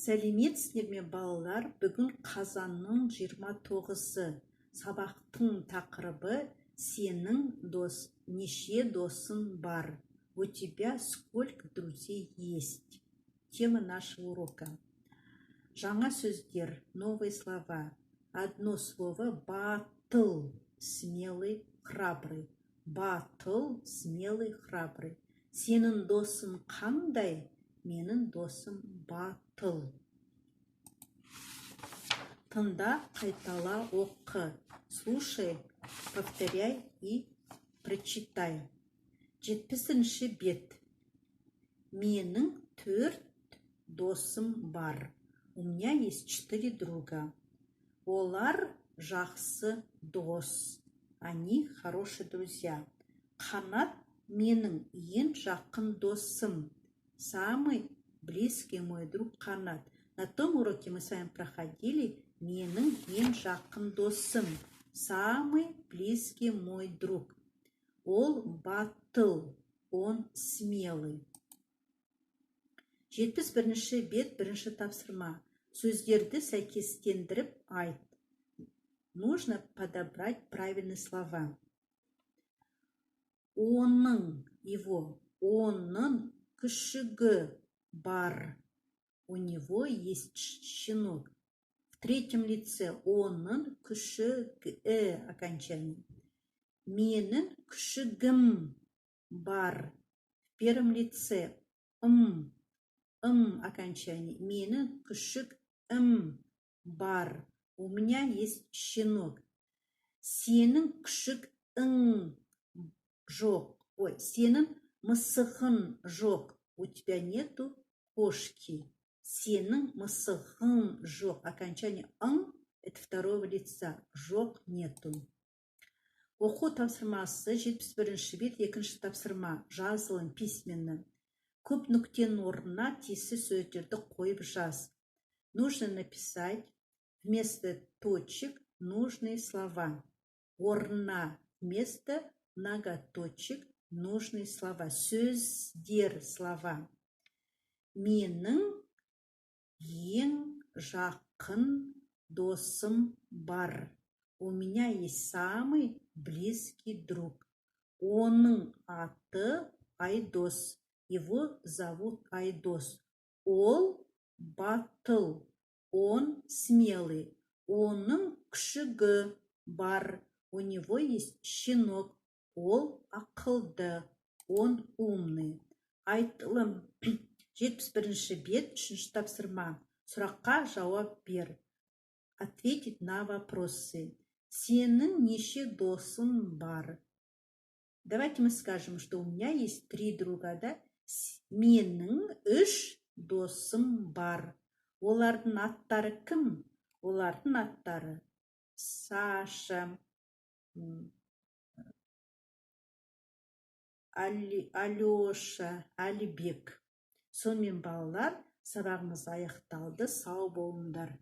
Сәлеметсіздер ме, балалар? Бүгін қазанның 29-ы. Сабақтың тақырыбы: сенің дос неше досың бар? У тебя сколько друзей есть? Тема нашего урока. Жаңа сөздер, новые слова. Одно слово: батыл, смелый, храбрый. Батыл, смелый, храбрый. Сенің досың қандай? Менің досым батыл. Тыңда, қайтала, оқы. Слушай, повторяй и прочитай. 70-бет. Менің төрт досым бар. У меня есть четыре друга. Олар жақсы дос. Они хорошие друзья. Қанат менің ең жақын досым. Самый близкий мой друг Қанат. На том уроке мы с вами проходили: менің ең жақын досым. Самый близкий мой друг. Ол батыл, он смелый. 71-бет, бірінші тапсырма. Сөздерді сәйкестендіріп айт. Нужно подобрать правильные слова. Оның, его, оның күшігі бар. У него есть щенок. В третьем лице оның күшігі окончание. Менің күшігім бар. В первом лице м, м окончание. Менің күшігім бар. У меня есть щенок. Сенің күшігің жоқ. Ой, сенің мысығың жоқ. У тебя нету кошки. Сенің мысығың жоқ. Окончание ың — это второго лица. Жоқ — нету. Оқу тапсырмасы, 71-бет, екінші тапсырма. Жазылым, письменно. Көп нүктенің орнына тиісті сөздерді қойып жаз. Нужно написать вместо точек нужные слова. Орнына — вместо многоточек нужные слова. Сөздер, слова. Менің ең жақын досым бар. У меня есть самый близкий друг. Оның аты Айдос. Его зовут Айдос. Ол батыл. Он смелый. Оның күшігі бар. У него есть щенок. Ол ақылды. Он умный. Айтылым, 71-бет, үшінші тапсырма. Сұраққа жауап бер. Ответить на вопросы. Сенің неше досың бар? Давайте мы скажем, что у меня есть три друга, да? Менің үш досым бар. Олардың аттары кім? Олардың аттары Саша, Алеша, Әлібек. Сонымен, балалар, сабағымыз аяқталды. Сау болыңдар.